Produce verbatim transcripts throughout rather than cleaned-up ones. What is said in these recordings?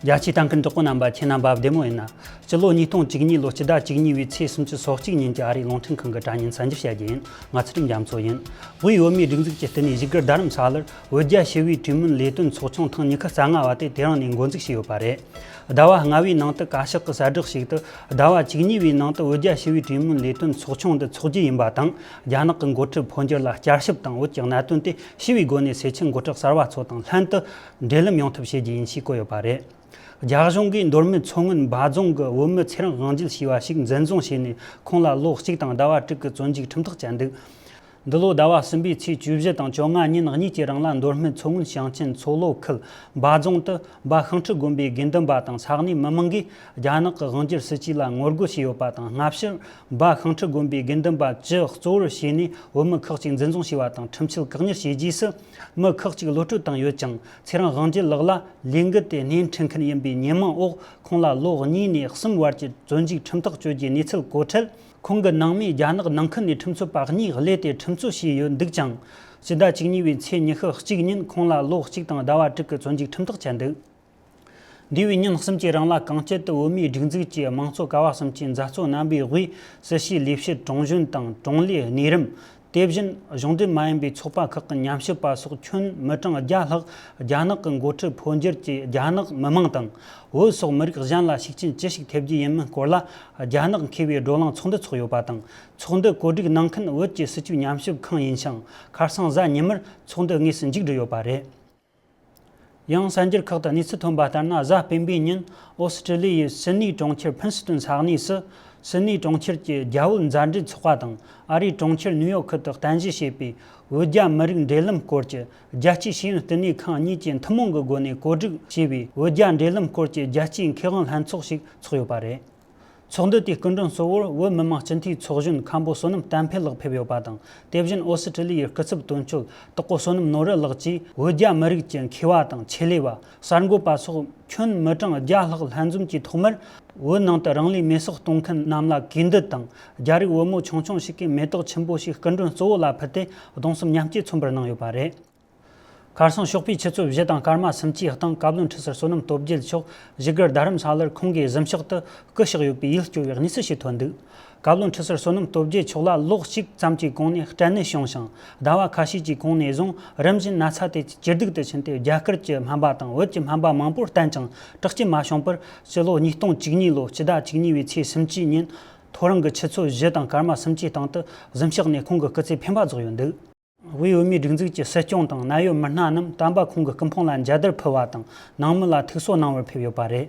རྒྱ་ཆེའི་ལྟ་མཁན་གྲོགས་པོ་རྣམ་པ། ཁྱེད་རྣམ་པ་བདེ་མོ་ཡིན་ན། སྤྱི་ལོ་ཉིས་སྟོང་བཅུ་གཉིས་ལོ་སྤྱི་ཟླ་བཅུ་གཉིས་པའི་ཚེས་སུམ་ཅུ་སོ་གཅིག་ཉིན་གྱི་ཨ་རིའི་རླུང་འཕྲིན་ཁང་གི་དྲ་བརྙན་གསར་འགྱུར་བཤད་རྒྱུ་ཡིན། ང་ཚུལ་ཁྲིམས་རྒྱ་མཚོ་ཡིན། དབུས་བོད་མིའི་སྒྲིག་འཛུགས་ཀྱི་བསྟི་གནས་བཞུགས་སྒར་རྡ་རམ་ས་ལར་བོད་རྒྱ་ཞི་བའི་གྲོས་མོལ་ལས་དོན་ཚོགས་ཆུང་ཐེངས་ཉི་ཤུ་རྩ་ལྔ་བ་དེ་དེ་རིང་ནས་འགོ་འཛུགས་བྱས་ཡོད་པ་རེད། ཟླ་བ་ལྔ་བའི་ནང་དུ་བཀའ་ཤག་གི་གསལ་བསྒྲགས་ཤིག་ཏུ། ཟླ་བ་བཅུ་གཉིས་པའི་ནང་དུ་བོད་རྒྱ་ཞི་བའི་གྲོས་མོལ་ལས་དོན་ཚོགས་ཆུང་འདི་འཚོགས་རྒྱུ་ཡིན་པ་དང་། རྒྱ་ནག་གི་འགོ་ཁྲིད་འཕོ་འགྱུར་ལ་བསྐྱར་ཞིབ་དང་། བོད་ཀྱི་གནད་དོན་དེ་ཞི་བའི་སྒོ་ནས་སེལ་ཆེད་འགོ་ཁྲིད་གསར་བ་ཚོ་དང་ལྷན་དུ་འབྲེལ་ལམ་ཡོང་ཐབས་བྱེད་རྒྱུ་ཡིན་ཞེས་བཀོད་ཡོད་པ་རེད། རྒྱ་གཞུང་གིས་མདོ་སྨད་མཚོ་སྔོན་འབའ་རྫོང་གི་བོད་མི་ཚེ་རིང་དབང་རྒྱལ་ཞེས་པ་ཞིག་འཛིན་བཟུང་བྱས་ནས། ཁོང་ལ་ལོ་གཅིག་དང་ཟླ་བ་དྲུག་གི་བཙོན་འཇུག་ཁྲིམས་ཐག་བཅད་འདུག། འདི་ལོ་ཟླ་བ་གསུམ་པའི་ཚེས་བཅུ་བཞི་དང་བཅོ་ལྔ་ཉིན་གཉིས་ཀྱི་རིང་ལ། མདོ་སྨད་མཚོ་སྔོན་ཞིང་ཆེན་མཚོ་ལྷོ་ཁུལ་འབའ་རྫོང་དུ་འབའ་ཤིང་ཁྲི་དགོན་པའི་དགེ་འདུན་པ་དང་ས་གནས་མི་མང་གིས་རྒྱ་ནག་གི་དབང་སྒྱུར་སྲིད་ཇུས་ལ་ངོ་རྒོལ་བྱས་ཡོད་པ་དང་། སྔ་ཕྱིར་འབའ་ཤིང་ཁྲི་དགོན་པའི་དགེ་འདུན་པ་བཅུ་གཙོ་བོར་བྱས་ནས་བོད་མི་ཁག་ཅིག་འཛིན་བཟུང་བྱས་པ་དང་། ཁྲིམས་ཆད་བཀག་ཉར་བྱས་རྗེས་སུ། མི་ཁག་ཅིག་གློད་གྲོལ་བཏང་ཡོད་ཀྱང་། ཚེ་རིང་དབང་རྒྱལ་ལགས་ལ་ལས་འགུལ་དེ་སྣེ་འཁྲིད་མཁན་ཡིན་པའི་ཉེས་མིང་འོག། ཁོང་ལ་ལོ་གཉིས་ནས་གསུམ་བར་གྱི་བཙོན་འཇུག་ཁྲིམས་ཐག་གཅོད་རྒྱུའི་གནས་ཚུལ་གོ་འཕྲལ། ཁོང་གི་ནང་མིས་རྒྱ་ནག་ནང་ཁུལ་ནས་ཁྲིམས་རྩོད་པ་གཉིས་གློད་དེ་ཁྲིམས་རྩོད་བྱས་ཡོད་འདུག་ཀྱང་། ཕྱི་ཟླ་བཅུ་གཉིས་པའི་ཚེས་ཉི་ཤུ་གཅིག་ཉིན་ཁོང་ལ་ལོ་གཅིག་དང་ཟླ་བ་དྲུག་གི་བཙོན་འཇུག་ཁྲིམས་ཐག་བཅད་འདུག། འདས་པའི་ཉིན་གསུམ་གྱི་རིང་ལ་གངས་སྐྱིད་དུ་བོད་མིའི་སྒྲིག་འཛུགས་ཀྱི་དམངས་གཙོ་ཀ་བ་གསུམ་གྱི་མཛད་གཙོ་རྣམ་པའི་དབུས་སྲིད་ཞུའི་ལས་བྱེད་དྲུང་གཞོན་དང་དྲུང་ལས་གནས་རིམ། དེ་བཞིན་གཞུང་འབྲེལ་མ་ཡིན་པའི་ཚོགས་པ་ཁག་གི་ཉམས་ཞིབ་པ་སོགས་ཁྱོན་མི་གྲངས་བརྒྱ་ལྷག་རྒྱ་ནག་གི་འགོ་ཁྲིད་འཕོ་འགྱུར་གྱི་རྒྱ་ནག་མི་མང་དང་། བོད་སོགས་མི་རིགས་གཞན་ལ་ཤུགས་རྐྱེན་ཅི་ཞིག་ཐེབས་རྒྱུ་ཡིན་མིན་སྐོར་ལ། རྒྱ་ནག་མཁས་པའི་བགྲོ་གླེང་ཚོགས་འདུ་འཚོགས་ཡོད་པ་དང་། ཚོགས་འདུ་གོ་སྒྲིག་གནང་མཁན་བོད་ཀྱི་སྲིད་བྱུས་ཉམས་ཞིབ་ཁང་ཡིན་ཞིང་། ཁ་སང་གཟའ་ཉི་མར་ཚོགས་འདུ་དངོས་སུ་མཇུག་བསྒྲིལ་ཡོད་པ་རེད། ཡང་གསར་འགྱུར་ཁག་ཏུ་གནས་ཚུལ་ཐོན་པ་ལྟར་ན། གཟའ་སྤེན་པའི་ཉིན་ཨོ་སི་ཀྲི་ལི་ཡའི་སིད་ནི་གྲོང་ཁྱེར་ཕིན་སི་ཏོན་ས་གནས་སུ། སིད་ནི་གྲོང་ཁྱེར་གྱི་རྒྱ་བོད་མཛའ་འབྲེལ་ཚོགས་པ་དང་ཨ་རིའི་གྲོང་ཁྱེར་ནིའུ་ཡོག་ཁུལ་དུ་རྟེན་གཞི་བྱས་པའི་བོད་རྒྱ་མི་རིགས་འབྲེལ་ལམ་སྐོར་གྱི་རྒྱལ་སྤྱིའི་ཤེས་ཡོན་བསྟི་གནས་ཁང་གཉིས་ཀྱིས་ཐུན་མོང་གི་སྒོ་ནས་གོ་སྒྲིག་བྱས་པའི་བོད་རྒྱ་འབྲེལ་ལམ་སྐོར་གྱི་རྒྱལ་སྤྱིའི་མཁས་དབང་ལྷན་ཚོགས་ཤིག་འཚོགས་ཡོད་པ་རེད། ཚོགས་འདུ་དེའི་སྐུ་མགྲོན་གཙོ་བོར་བོད་མི་མང་སྤྱི་འཐུས་ཚོགས་གཞོན་མཁན་པོ་བསོད་ནམས་བསྟན་འཕེལ་ལགས་ཕེབས་ཡོད་པ་དང་། དེ་བཞིན་ཨོ་སི་ཀྲི་ལི་ཡའི་སྐུ་ཚབ་དོན་གཅོད་དྭགས་པོ་བསོད་ནམས་ནོར་བུ་ལགས་ཀྱིས་བོད་རྒྱ་མི་རིགས་ཀྱི་མཁས་པ་དང་ཆེད་ལས་པ། གསར་འགོད་པ་སོགས་ཁྱོན་མི་གྲངས་བརྒྱ་ལྷག་ལྷན་འཛོམས་ཀྱི་ཐོག་མར། བོད་ནང་དུ་རང་ལུས་མེར་སྲེག་གཏོང་མཁན་རྣམས་ལ་གུས་འདུད་དང་། རྒྱ་རིགས་བུ་མོ་ཆུང་ཆུང་ཞིག་གིས་མེ་ཏོག་ཆེན་པོ་ཞིག་སྐུ་མགྲོན་གཙོ་བོ་ལ་ཕུལ་ཏེ། གདུང་སེམས་མཉམ་སྐྱེད་མཚོན་པར་གནང་ཡོད་པ་རེད། ཁ་སང་ཞོགས་པའི་ཆུ་ཚོད་བཞི་དང་སྐར་མ་སུམ་ཅུའི་སྟེང་། བཀའ་བློན་ཁྲི་ཟུར་བསོད་ནམས་སྟོབས་རྒྱལ་མཆོག་བཞུགས་སྒར་རྡ་རམ་ས་ལར་ཁོང་གི་གཟིམ་ཤག་ཏུ་སྐུ་གཤེགས་ཡོད་པའི་ཡུལ་སྐྱོ་བའི་གནས་ཚུལ་ཞིག་ཐོན་འདུག། བཀའ་བློན་ཁྲི་ཟུར་བསོད་ནམས་སྟོབས་རྒྱལ་མཆོག་ལ་ལོ་གཅིག་ཙམ་གྱི་གོང་ནས་སྐྲན་ནད་བྱུང་ཞིང་། ཟླ་བ་ཁ་ཤས་ཀྱི་གོང་ནས་བཟུང་རིམ་བཞིན་ན་ཚ་དེ་ཇེ་སྡུག་ཏུ་ཕྱིན་ཏེ། རྒྱ་གར་གྱི་སྨན་པ་དང་བོད་ཀྱི་སྨན་པ་མང་པོར་བསྟེན་ཀྱང་དྲག་སྐྱེད་མ་བྱུང་བར། ཕྱི་ལོ་ཉིས་སྟོང་བཅུ་གཉིས་ལོ་སྤྱི་ཟླ་བཅུ་གཉིས་པའི་ཚེས་སུམ་ཅུའི་ཉིན། ཐོ་རངས་ཀྱི་ཆུ་ཚོད་བཞི་དང་སྐར་མ་སུམ་ཅུའི་སྟེང་དུ་གཟིམ་ཤག་ནས་ཁོང་གི་སྐུ་ཚེ་འཕེན་པ་རྫོགས་ཡོད་འདུག། དབུས་བོད་མིའི་སྒྲིག་འཛུགས་ཀྱི་སྲིད་སྐྱོང་དང་ནད་ཡོད་མི་སྣ་རྣམས་དམ་པ་ཁོང་གི་སྐུ་ཕུང་ལ་འཇའ་དར་ཕུལ་བ་དང་། ནང་མི་ལ་ཐུགས་གསོ་གནང་བར་ཕེབས་ཡོད་པ་རེད།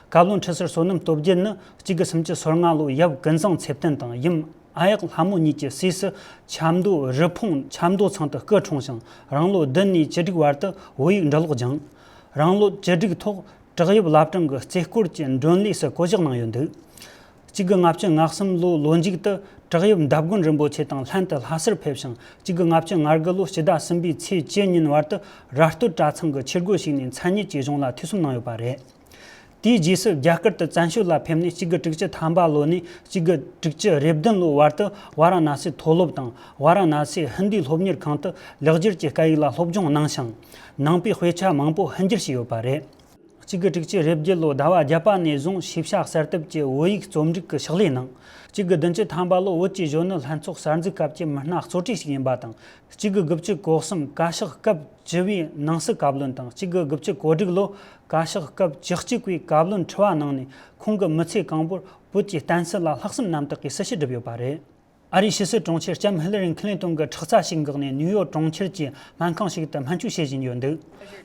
བཀའ་བློན་ཁྲི་ཟུར་བསོད་ནམས་སྟོབས་རྒྱལ་ནི་གཅིག་དགུ་སུམ་ཅུ་སོ་ལྔ་ལོར་ཡབ་ཀུན་བཟང་ཚེ་བརྟན་དང་ཡུམ་ཨ་ཡག་ལྷ་མོ་གཉིས་ཀྱི་སྲས་སུ་ཆབ་མདོ་རི་ཕུང་ཆབ་མདོ་ཚང་དུ་སྐུ་འཁྲུངས་ཤིང་། རང་ལོ་བདུན་ནས་བཅུ་དྲུག་བར་དུ་བོད་ཡིག་འབྲི་ཀློག་སྦྱངས། རང་ལོ་བཅུ་དྲུག་ཐོག་བྲག་གཡབ་བླ་བྲང་གི་རྩེ་སྐོར་གྱི་མགྲོན་ལས་སུ་བསྐོ་གཞག་གནང་ཡོད་འདུག། གཅིག་དགུ་ལྔ་བཅུ་ང་གསུམ་ལོའི་ལོ་མཇུག་ཏུ་བྲག་གཡབ་འདབ་སྒོ་རིན་པོ་ཆེ་དང་ལྷན་དུ་ལྷ་སར་ཕེབས་ཤིང་། གཅིག་དགུ་ལྔ་བཅུ་ང་དགུ་ལོའི་སྤྱི་ཟླ་གསུམ་པའི་ཚེས་བཅུ་ཉིན་བར་དུ་ར་སྟོད་གྲྭ་ཚང་གི་ཆོས་སྒོར་ཞུགས་ནས་མཚན་ཉིད་ཀྱི་གཞུང་ལ་ཐོས་བསམ་གནང་ཡོད་པ་རེད། དེའི་རྗེས་སུ་རྒྱ་གར་དུ་བཙན་བྱོལ་ལ་ཕེབས་ནས། གཅིག་དགུ་དྲུག་ཅུ་ཐམ་པ་ལོ་ནས་གཅིག་དགུ་དྲུག་ཅུ་རེ་བདུན་ལོ་བར་དུ་ཝཱ་ར་ཎ་སིའི་མཐོ་སློབ་དང་ཝཱ་ར་ཎ་སིའི་ཧིན་དིའི་སློབ་གཉེར་ཁང་དུ་ལེགས་སྒྱུར་གྱི་སྐད་ཡིག་ལ་སློབ་སྦྱོང་གནང་ཞིང་། ནང་པའི་དཔེ་ཆ་མང་པོ་ཧིན་སྒྱུར་བྱས་ཡོད་པ་རེད། གཅིག་དགུ་དྲུག་ཅུ་རེ་བརྒྱད་ལོའི་ཟླ་བ་བརྒྱད་པ་ནས་བཟུང་ཤེས་བྱ་གསར་གཏོད་ཀྱི་བོད་ཡིག་རྩོམ་སྒྲིག་གི་ཕྱག་ལས་གནང་། གཅིག་དགུ་བདུན་ཅུ་ཐམ་པ་ལོར་བོད་ཀྱི་གཞོན་ནུ་ལྷན་ཚོགས་གསར་འཛུགས་སྐབས་ཀྱི་མི་སྣ་གཙོ་གྲས་ཤིག་ཡིན་པ་དང་། གཅིག་དགུ་དགུ་བཅུ་གོ་གསུམ་བཀའ་ཤག་སྐབས་བཅུ་བའི་ནང་སྲིད་བཀའ་བློན་དང་། གཅིག་དགུ་དགུ་བཅུ་གོ་དྲུག་ལོར་བཀའ་ཤག་སྐབས་བཅུ་གཅིག་པའི་བཀའ་བློན་ཁྲི་པ་གནང་ནས། ཁོང་གིས་མི་ཚེ་གང་པོར་བོད་ཀྱི་བསྟན་སྲིད་ལ་ལྷག་བསམ་རྣམ་དག་གིས་སྲི་ཞུ་བསྒྲུབས་ཡོད་པ་རེད། ཨ་རིའི་ཕྱི་སྲིད་དྲུང་ཆེ་ལྕམ་ཧི་ལ་རི་ཁི་ལིན་ཏོན་གྱི་ཁྲག་རྩ་ཞིག་འགགས་ནས། ནིའུ་ཡོག་གྲོང་ཁྱེར་གྱི་སྨན་ཁང་ཞིག་ཏུ་སྨན་བཅོས་བྱེད་བཞིན་ཡོད་འདུག།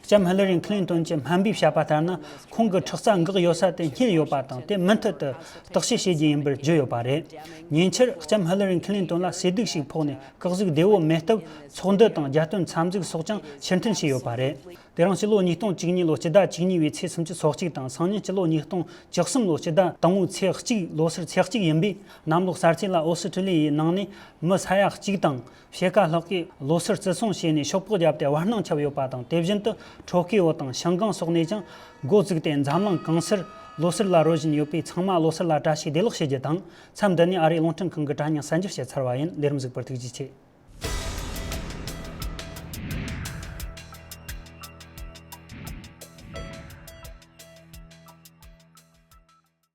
ལྕམ་ཧི་ལ་རི་ཁི་ལིན་ཏོན་གྱི་སྨན་པས་བཤད་པ་ལྟར་ན། ཁོང་གི་ཁྲག་རྩ་འགགས་ཡོད་ས་དེ་རྙེད་ཡོད་པ་དང་། དེ་མུ་མཐུད་དུ་བརྟག་དཔྱད་བྱེད་རྒྱུ་ཡིན་པར་བརྗོད་ཡོད་པ་རེད། ཉེ་ཆར་ལྕམ་ཧི་ལ་རི་ཁི་ལིན་ཏོན་ལ་ཟས་དུག་ཞིག་ཕོག་ནས། སྐུ་གཟུགས་བདེ་བོ་མེད་སྟབས། ཚོགས་འདུ་དང་རྒྱ་སྟོན་འཚམས་གཟིགས་སོགས་ཀྱང་ཕྱིར་འཐེན་བྱས་ཡོད་པ་རེད། དེ་རིང་ཕྱི་ལོ་ཉིས་སྟོང་བཅུ་གཉིས་ལོའི་སྤྱི་ཟླ་བཅུ་གཉིས་པའི་ཚེས་སུམ་ཅུ་སོ་གཅིག་དང་། སང་ཉིན་ཕྱི་ལོ་ཉིས་སྟོང་བཅུ་གསུམ་ལོའི་སྤྱི་ཟླ་དང་པོའི་ཚེས་གཅིག་ལོ་སར་ཚེས་གཅིག་ཡིན་པས། གནམ་ལོ་གསར་ཚེས་ལ་ཨོ་སི་ཀྲི་ལི་ཡའི་ནང་ནས་མི་ས་ཡ་གཅིག་དང་ཕྱེད་ཀ་ལྷག་གིས་ལོ་སར་བརྩི་སྲུང་བྱས་ནས་ཤོག་ཕོག་བརྒྱབ་སྟེ་བར་སྣང་ཁྱབ་ཡོད་པ་དང་། དེ་བཞིན་དུ་ཁྲོ་སྐྱིད་འོག་དང་ཞང་ཀང་སོགས་ནས་ཀྱང་འགོ་བཙུགས་ཏེ་འཛམ་གླིང་གང་སར་ལོ་སར་ལ་རོལ་བཞིན་ཡོད་པས། ཚང་མ་ལོ་སར་ལ་བཀྲ་ཤིས་བདེ་ལེགས་ཞུ་རྒྱུ་དང་། མཚམས་འདི་ནས་ཨ་རིའི་རླུང་འཕྲིན་ཁང་གི་དྲ་བརྙན་གསར་འགྱུར་བཤད་ཚར་བ་ཡིན། ལས་རིམ་གཟིགས་པར་ཐུགས་རྗེ་ཆེ།